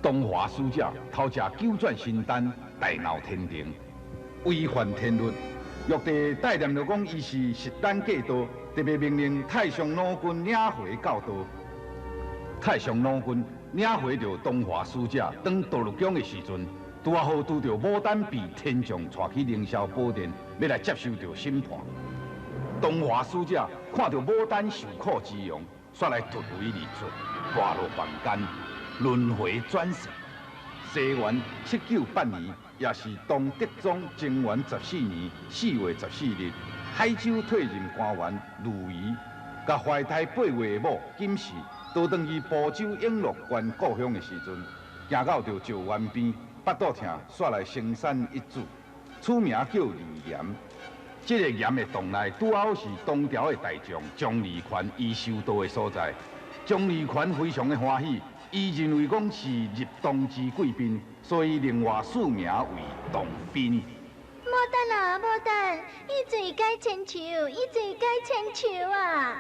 东华使者偷食九转神丹，大闹天庭，违反天律。玉帝代念著讲伊是实丹过道，特别命令太上老君领回教导。太上老君领回著东华使者，当堕入宫的时阵，拄仔好拄著牡丹被天将带去凌霄宝殿，欲来接受著审判。东华使者看著牡丹受苦之容，煞来突围而出，堕落凡间。轮回转世，西元798年，也是唐德宗贞元14年4月14日，海州退任官员吕仪，共怀胎8月的某金氏，倒转去亳州永乐县故乡的时阵，行到著石湾边，腹肚疼，煞来生产一子，取名叫李严。这个岩的洞内，拄好是唐朝的大将张离权伊修道的所在。张离权非常的欢喜。伊认为讲是入洞之贵宾，所以另外赐名为洞宾。牡丹啊，牡丹，一罪该千秋，一罪该千秋啊！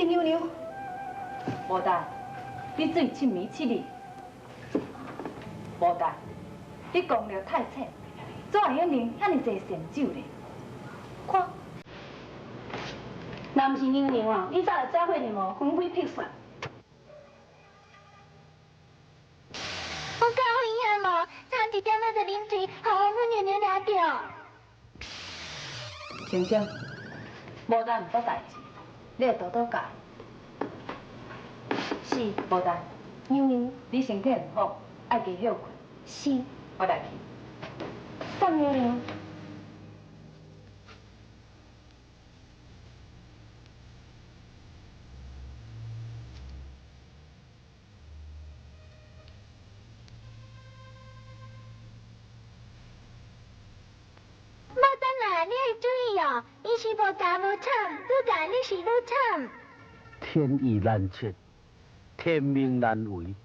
娘娘，牡丹，你水7暝7日。牡丹，你功力太浅，怎会晓啉遐尔济仙酒呢？看，若毋是娘娘哦，你早就走火入魔，魂飞魄散。我够危险无？差一点仔就啉醉，予阮娘娘掠著。静静，牡丹毋捌代志，你会多多教。是。牡丹，娘娘，你身體毋好，愛加歇睏。是。我來去。送娘娘。哦，伊是無查無慘，愈共你是愈慘。天意難測，天命難違，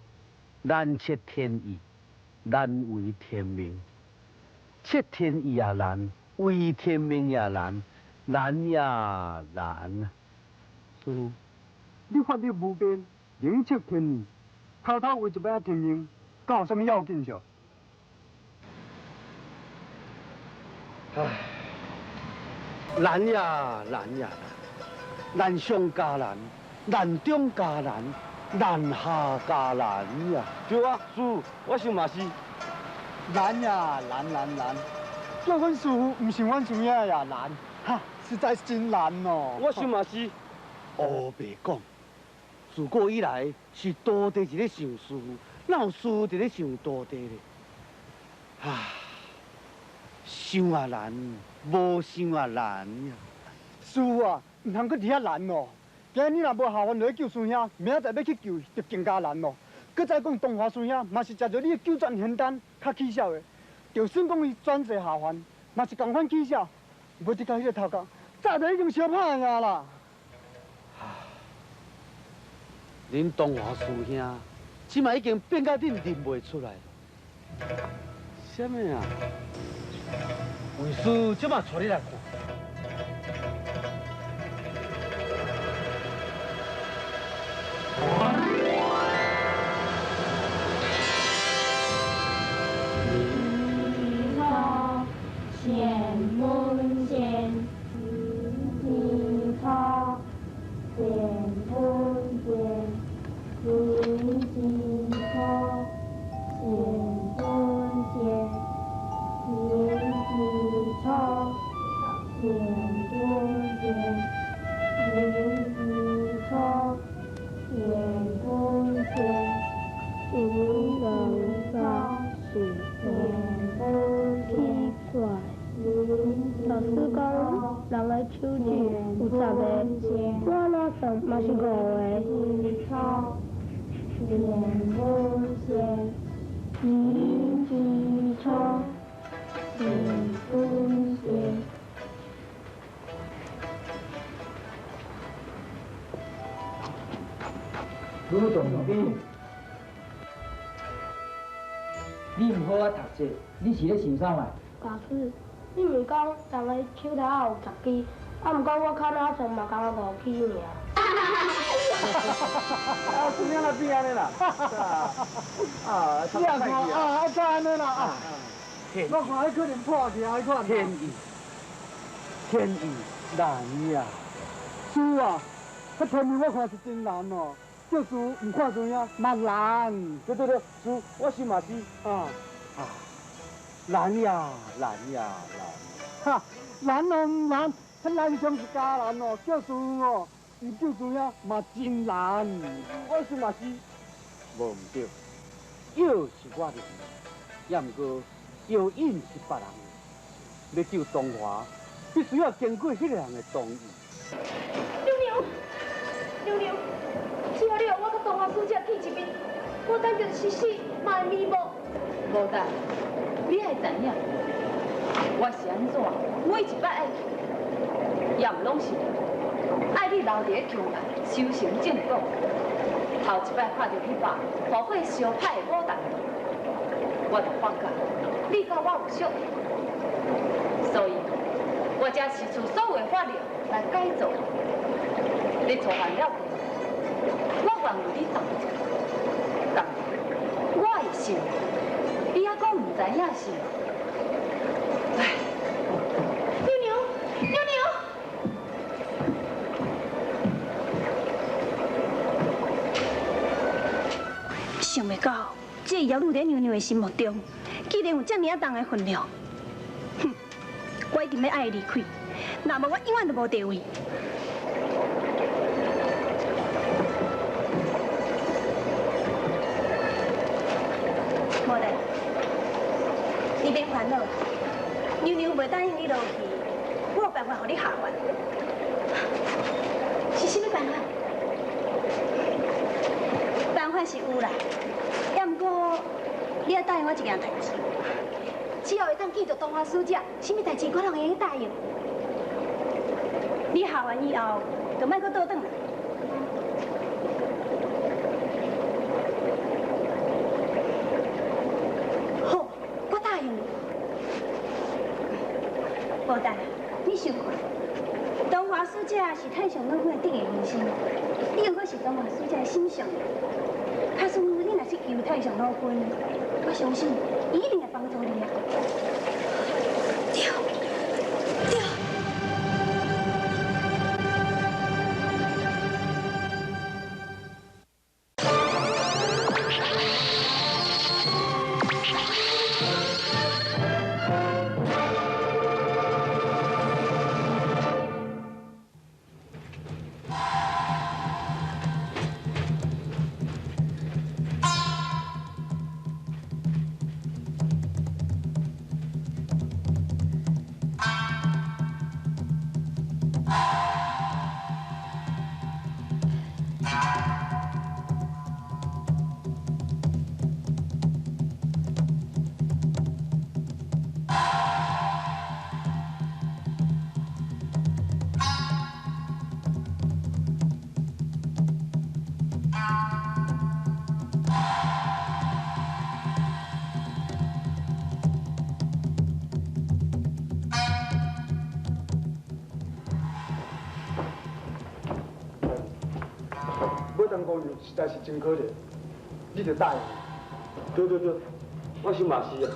難測天意，難違天命。測天意也難，違天命也難，難呀難。師父，你法力無邊，能測天意，偷偷為一擺仔天命，敢有啥物要緊數？唉，難呀難呀難，難上加難，難中加難，難下加難呀！對啊，師父，我想嘛是。難呀難難難，叫阮師父毋像阮師兄也難，哈，實在是真難哦。我想嘛是。烏白講，自古以來是徒弟佇咧想師父，哪有師父佇咧想徒弟咧？啊，想也難，無想也難呀。師父啊，毋通閣佇遐難哦。今日你若無下凡落去救師兄，明仔載欲去救就更加難咯。閣再講，東華師兄嘛是食著你的九轉仙丹較起痟的，就算講伊轉世下凡，嘛是仝款起痟。無得共彼個頭殼，早就已經燒歹啊啦。恁東華師兄，這馬已經變甲恁認袂出來了。啥物啊？為師這馬帶你來看。老師講，人的手指有10个，我按怎算嘛是5个。吕洞宾，你毋好好讀冊，你是咧想啥啊？老師，你毋是講人的手頭仔有10支，啊，毋過我較哪算嘛，敢若5支爾。啊，師兄若變按呢啦？啊，你也看啊，啊，才按呢啦啊！我看彼可能破去啊，彼款。天意，天意難呀！師父啊，彼天意我看是真難哦。叫師父毋看師兄嘛難。對對對，師父，我想嘛是啊。啊，難呀難呀難！哈，難哦毋難，彼難上是加難哦。叫師父哦，毋救師兄嘛真難。我想嘛是，無毋對，藥是我的，也毋過藥引是別人的。欲救東華，必須要經過彼个人的同意。娘娘，娘娘，只要你予我佮東華師姐見一面，我等著是死嘛會瞑目。無代，你愛知影，我是按怎，每一擺愛去，也毋攏是愛你留佇咧瓊崖修成正果。頭一擺看著彼把火火燒歹的牡丹刀，我就發覺你佮我有相，所以我才使出所有的法力來改造你。你錯犯了，我願為你擔責，但我的心，你猶閣毋知影是？唉，娘娘，娘娘。想袂到，這個妖女佇娘娘的心目中，竟然有遮爾仔重的分量。哼，我一定欲愛伊離開，若無我永遠都無地位。無咧，你免煩惱，娘娘袂答應你落去，我有辦法予你下凡。是啥物辦法？辦法是有啦，也毋過你愛答應我一件代誌，只要會當見著東華師姐，啥物代誌我攏會用答應。你下完以後，就莫閣倒轉來。好，我答應你。無代，你想看，東華使者是太上老君的得意門生，你又閣是東華使者的心相。假使你若是求太上老君，我相信伊一定會幫助你啊。對，對。姑娘實在是真可憐，你著答應。對對對，我想嘛是啊。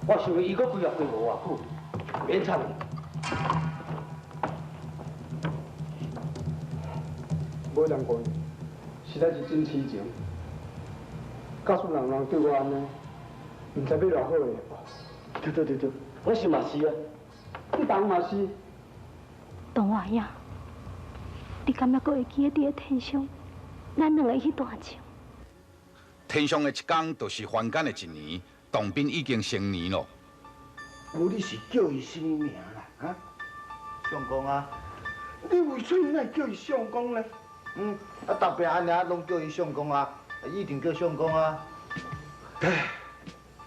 我想伊閣規日過無偌久，免插伊。無人姑娘實在是真痴情，假使人人對我按呢，毋知欲偌好咧。對對對對，我想嘛是啊，你人嘛是。同我呀，你敢猶閣會記得佇咧天上，咱兩個彼段情？天上的一天，就是凡間的一年。董斌已經成年咯。無你是叫伊啥物名啦？哈？相公啊！你為啥物愛叫伊相公呢？嗯，啊，大伯阿娘攏叫伊相公啊，一定叫相公啊。唉，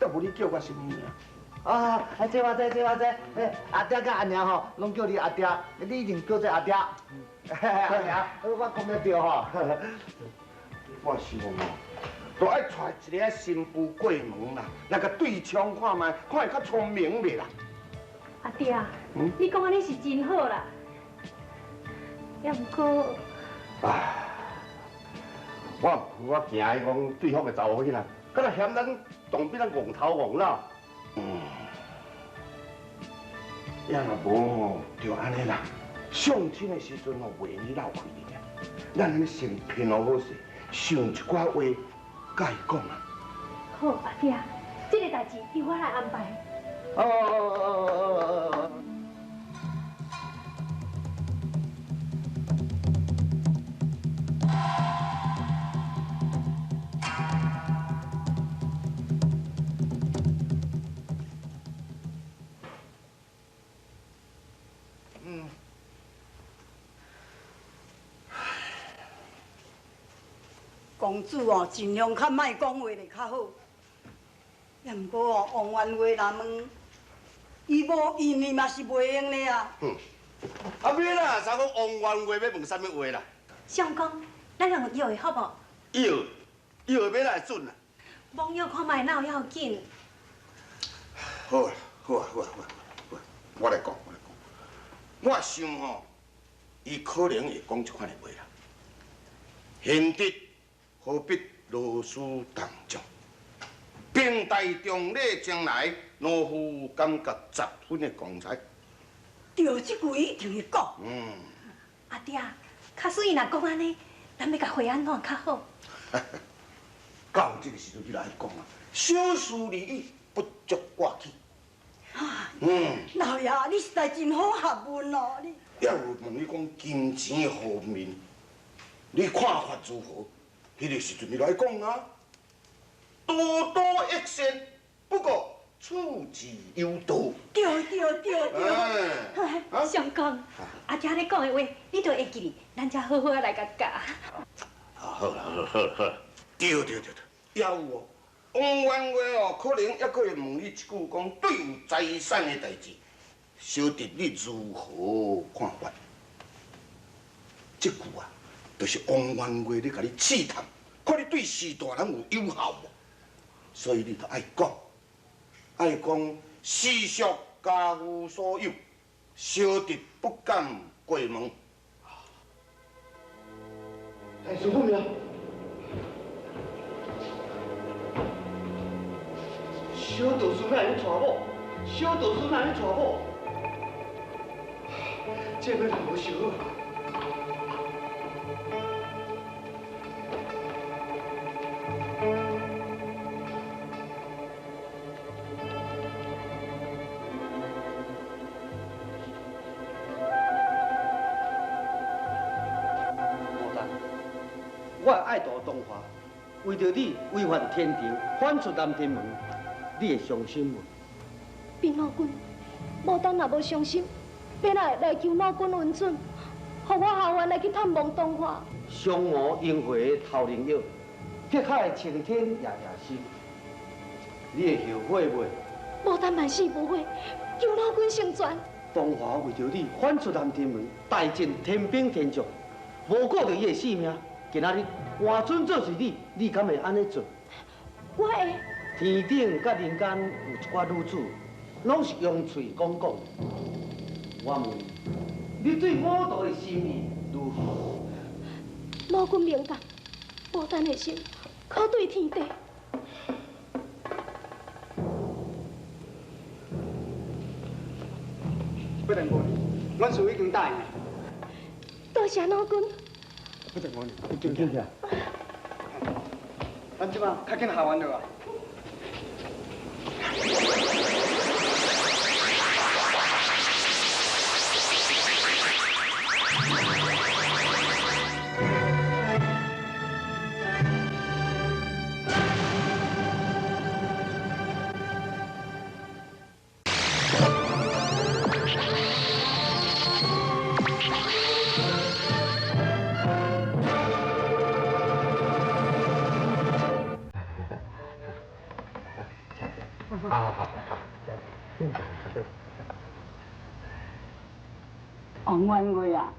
但無你叫我啥物名？啊，這我知，這我知。欸，阿爹佮阿娘吼，攏叫你阿爹，你一定叫做阿爹。阿娘，我講得對吼。我想哦，都愛帶一个新婦過門啦，來共對唱看覓，看會較聰明袂啦？阿爹，你講按呢是真好啦，也毋過，啊，我驚伊講對方的查某囡仔，敢若嫌咱當兵咱戇頭戇腦。嗯，也若無吼，就按呢啦。相親的時陣吼，袂你鬧開哩，咱按呢先騙好好勢，想一寡話，共伊講啊。好，阿爹，這个代誌由我來安排。哦哦哦哦哦。公主哦，盡量較莫講話就較好。也毋過哦，王元話若問，伊無應伊嘛是袂用的啊。哼，啊免啦，啥講王元話欲問啥物話啦？相公，咱用藥的好無？藥，藥欲哪會準啊？摸藥看覓，哪有遐緊？好啊，好啊，好啊，好啊，我來講，我來講。我想吼，伊可能會講這款的話啦。賢德何必勞師動眾？平大中禮將來，農夫感覺十分的光彩。對，這句伊一定會講。嗯。阿爹，假使伊若講按呢，咱欲共回按怎較好？到這个時陣，你來講啊，小事而已，不足掛齒。嗯。老爺，你實在真好學問哦，你。也有問你講金錢方面，你看法如何？彼个時陣你來講啊，多多益善，不過處之有道。對對對對。相公，阿爹你講的話，你都會記得，咱才好好仔來共教。好啦好好好，對對對對，也有哦，王元月哦，可能犹阁会问你一句，讲对有财产的代志，小弟你如何看法？这句啊，就是王元月咧共你试探，看你对徐大人有有效无？所以你著爱讲，爱讲世俗家无所有，小弟不敢过问。哎，师傅名。小道士哪会娶某？小道士哪会娶某？这要无想好。无丹，我爱投东华，为著你违反天庭，反出南天门。你会伤心无？边老君，无丹若无伤心，欲哪会来求老君允准，予我下凡来去探望东华？双眸樱花头灵药，铁海青天夜夜心。你会后悔袂？无丹万死无悔，求老君成全。东华为著你反出南天门，大战天兵天将，无顾著伊的性命。今仔日换准做是你，你敢会按呢做？我会。天顶佮人间有一寡女子，拢是用嘴讲讲。我问你，你对五道的心意如何？老君明白，无丹的心可对天地。不等过，阮师已经答应了。多谢老君。不等过，你紧起来。咱这摆较紧下完了啊。王元月啊，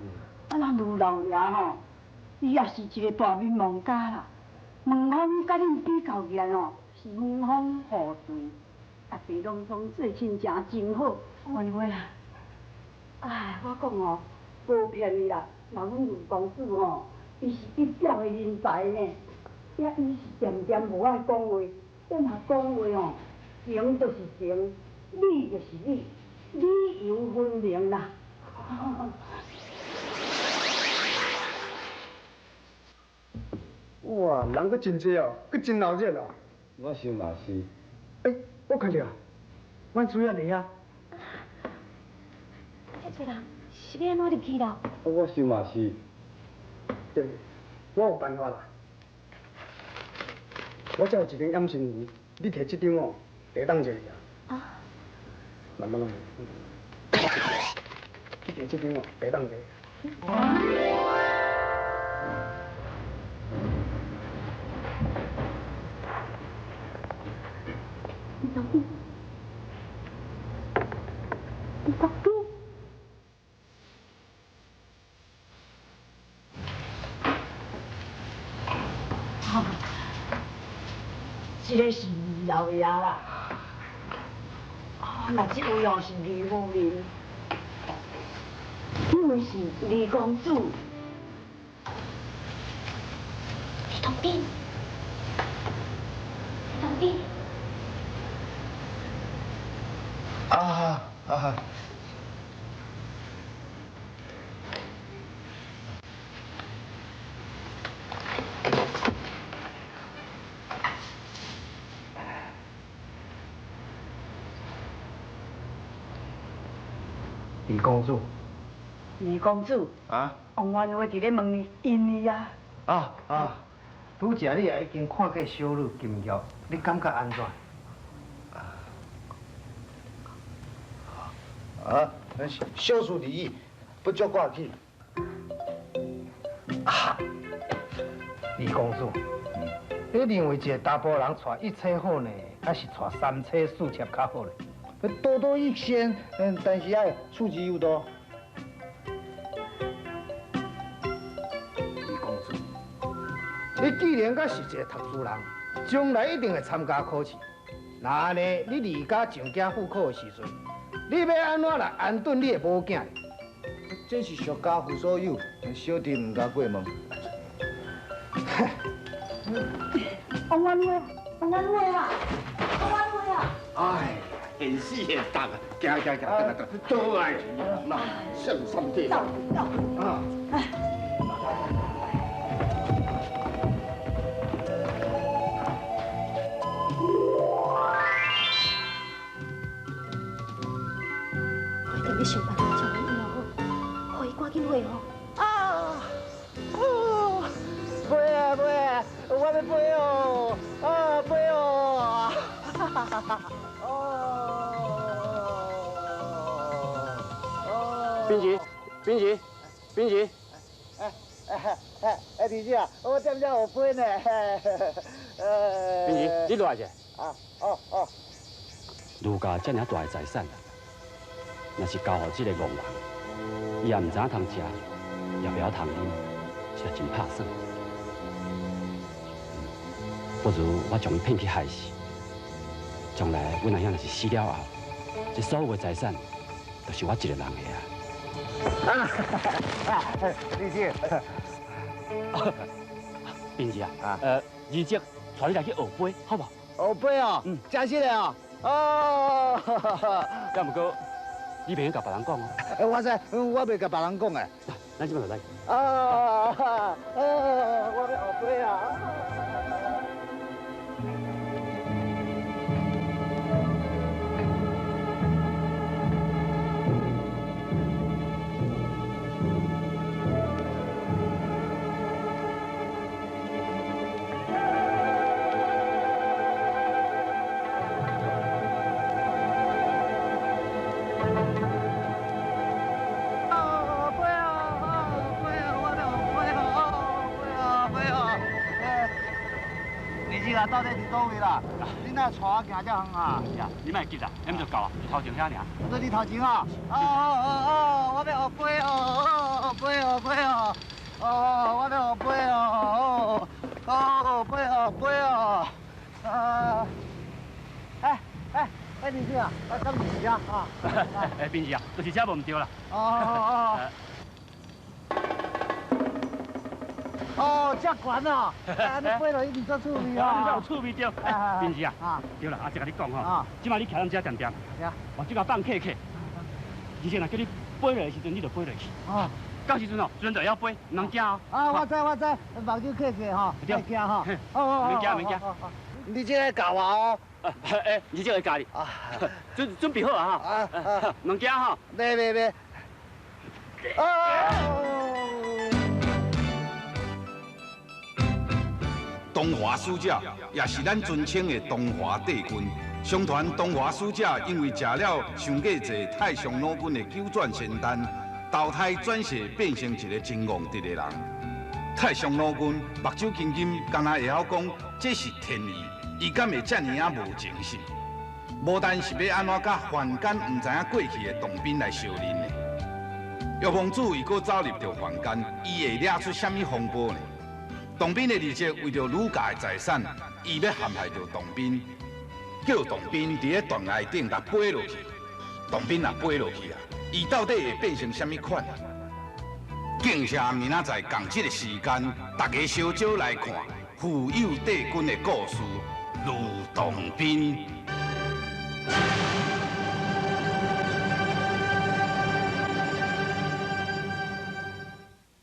啊咱卢老爷吼，伊也是一个大面盲家啦。门风佮恁比较起来吼，是门风雨对，大家拢讲做亲情真好。王元月啊，哎，我讲哦，无骗你啦，若阮卢公子吼，伊是一表的人才呢。也伊是恬恬无爱讲话，伊若讲话吼，情就是情，理就是理，理由分明啦。哇，人阁真济哦，阁真闹热哦。我想嘛是。欸，我看著，阮师兄伫遐。遮济人是欲按怎入去啦？我想嘛是。对，我有办法啦。我这有一张掩身符，你提这张哦，就会当入去啊。啊。慢慢来。你提这张哦，就会当入去。李东斌，李东斌。这个是老爷啦，啊，那这位哦是李夫人，这位是李公子。李东斌，李东斌。啊啊！李公子，李公子，啊？王元月伫咧问你，因伊啊。啊啊！拄则你也已经看过小女金玉，你感觉按怎？啊，小事而已，不足挂齿。啊，李公子，你认为一个查埔人娶一妻好呢，还是娶三妻四妾较好呢？多多益善，但是爱处之有道。李公子，你既然阁是一个读书人，将来一定会参加考试。那按呢，你离家上京赴考的时阵，你欲按怎来安顿你的某囝？这是属家父所有，小弟毋敢过问。王元辉，王元辉啊，王元辉啊！哎，现死现当啊！行行行，转来转来，倒来去啊！那上三地走走啊！我一定欲想办法将伊医好，予伊赶紧恢复。啊！哦，飞啊飞啊，我欲飞哦！啊，飞哦！哈哈哈哈！哦哦！斌吉，斌吉，斌吉！哎哎哎哎，弟弟啊，我踮遮学飞呢。斌吉，你落来者。啊，哦哦。卢家遮尔大的财产，若是交予这个戆人，伊也毋知影通食，也袂晓通啉，实在真拍算。不如我将伊骗去害死，将来阮阿兄若是死了后，这所有的财产，就是我一个人的啊！啊，李姐，斌子啊，二叔带你来去学飞，好无？学飞哦，嗯，真实的哦，哦，啊，毋过你袂用共别人讲哦。我知，我袂共别人讲的。咱这摆就来。啊啊！我欲学飞啊！到底伫佗位啦？你哪带我行遮远啊？是啊，你莫急啦，咱就到啊，头前遐尔。在你头前啊！哦哦哦，我欲学飞哦，学飞学飞哦，哦，我欲学飞哦，哦，飞哦飞哦，啊！哎哎哎，李子啊，啊，敢毋是啊？啊！哎，斌子啊，就是遮无毋对啦。哦哦哦。哦，遮悬哦！啊，你飞落一定足趣味哦。有趣味对。斌子啊，对啦，阿叔共你讲吼，这摆你徛咱遮恬恬，我这共放客客，而且若叫你飞落的时阵，你就飞落去。哦。到时阵哦，船就会晓飞，毋通惊哦。啊，我知我知，目睭闭闭吼，莫惊吼。哦，免惊免惊。你这个教我哦。哎，你这个教你。啊。准备好啊哈。啊。毋通惊吼。袂袂袂。啊！东华使者也是咱尊称的东华帝君。相传东华使者因为食了伤过济太上老君的九转仙丹，投胎转世变成一个真戆直的人。太上老君目睭金金，敢若会晓讲这是天意，伊敢会遮尔仔无情实？无但是欲按怎佮凡间毋知影过去的洞宾来相认呢？玉凤子伊阁走入著凡间，伊会惹出啥物风波呢？洞宾的二叔为著吕家的财产，伊欲陷害著洞宾，叫洞宾伫咧断崖顶共飞落去。洞宾若飞落去啊，伊到底会变成啥物款？敬谢明仔载仝这个时间，大家小招来看富有帝君的故事，吕洞宾。